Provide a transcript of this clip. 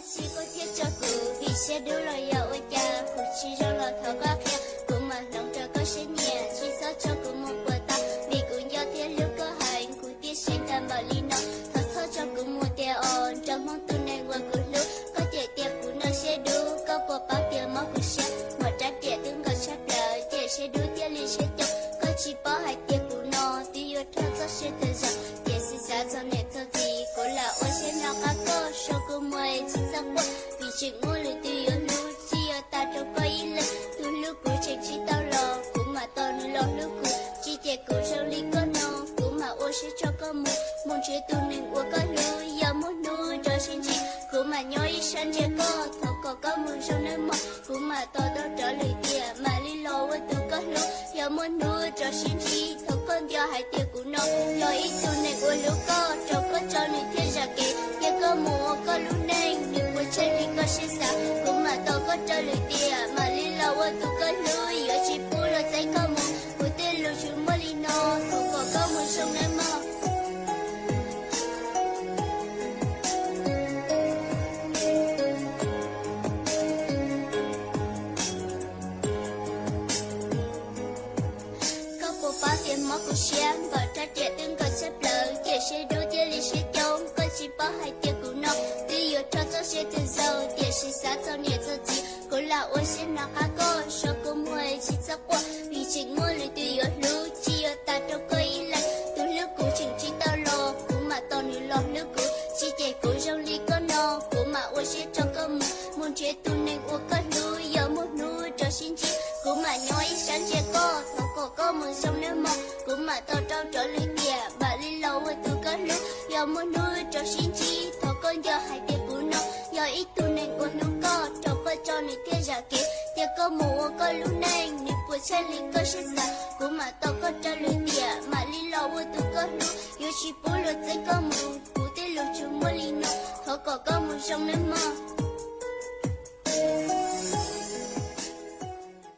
Tsis koj thiaj tso kuv, vim siab dub los yog ua cas, kuv tsis zoo los thov koj qhia, kuv mam hloov rau koj siab nyiam, tsis txhob tso kuv mus puas tau, vim kuv nco thiab hlub koj heev, kuv thiaj siv tag npaum li no, thov txhob tso kuv mus tiag os, nrog Hmoob tus neeg uas kuv hlub, koj cem tias kuv no siab dub, koj puas paub tias mob kuv siab, muaj rab riam twb nkaus tshaj plaws, ces siab dub thiaj li siab coob, koj tsis paub hais tias kuv no twb yuav rho txoj sia tag zog, tiam sis xav txog niam txog txiv, kuv lam ua siab nco qab koj, so kuv mus tsis txhob quaj, vim tseem muaj lwm tus yuav hlub, tsis yog tas rau koj ib leeg, tus hlub kuv tseem tsis tau los, kuv mam tos nws los hlub kuv, tsis cem kuv zoo li koj no, kuv mam ua siab tso koj mus, mus nrhiav tus neeg uas koj hlub, yog muaj hnub rov sib ntsib, kuv mam nyob ib sab ntsia koj, thov kom koj mus zoo nawb mog, kuv mam tos tau rov lwm tiam, mam li los ua tus koj hlub, yog muaj hnub rov sib ntsib, thov koj nco hais tias kuv no yog ib tug neeg uas hlub koj, rau koj tso nws thiaj zam kev, cia koj mus ua koj lub neej, nws puas tsheej li koj siab xav, kuv mam tos koj rov lwm tiam, mam li los ua tus koj hlub, yuav tsis pub luag txeeb koj mus, kuv tej lus tsuas muaj li no, thov kom koj mus zoo nawb mog. Koj puas paub tias mob kuv siab, npaum rab riam twb nkaus tshaj plaws, ces siab dub thiaj li siab coob, koj tsis paub hais tias kuv no twb yuav rho txoj sia tag zog, tiam sis xav txog niam txog txiv, kuv lam ua siab nco qab koj, so kuv mus tsis txhob quaj, vim tseem muaj lwm tus yuav hlub, tsis yog tas rau koj ib leeg, tus hlub kuv tseem tsis tau los, kuv mam tos nws los hlub kuv, tsis cem kuv zoo li koj no, kuv mam ua siab tso koj mus, mus nrhiav tus neeg uas koj hlub, yog muaj hnub rov sib ntsib, kuv mam nyob ib sab ntsia koj, thov kom koj mus zoo nawb mog, kuv mam tos rau rov lwm tiam, mam li los ua tus koj hlub, yog muaj hnub rov sib ntsib, thov koj nco hais tias kuv no yog ib tug neeg uas hlub koj, rau koj tso nws thiaj zam kev, cia koj mus ua koj lub neej, nws puas tsheej li koj siab xav, kuv mam tos koj rov lwm tiam, mam li los ua tus koj hlub, yuav tsis pub luag txeeb koj mus, kuv tej lus tsuas muaj li no, thov kom koj mus zoo nawb mog.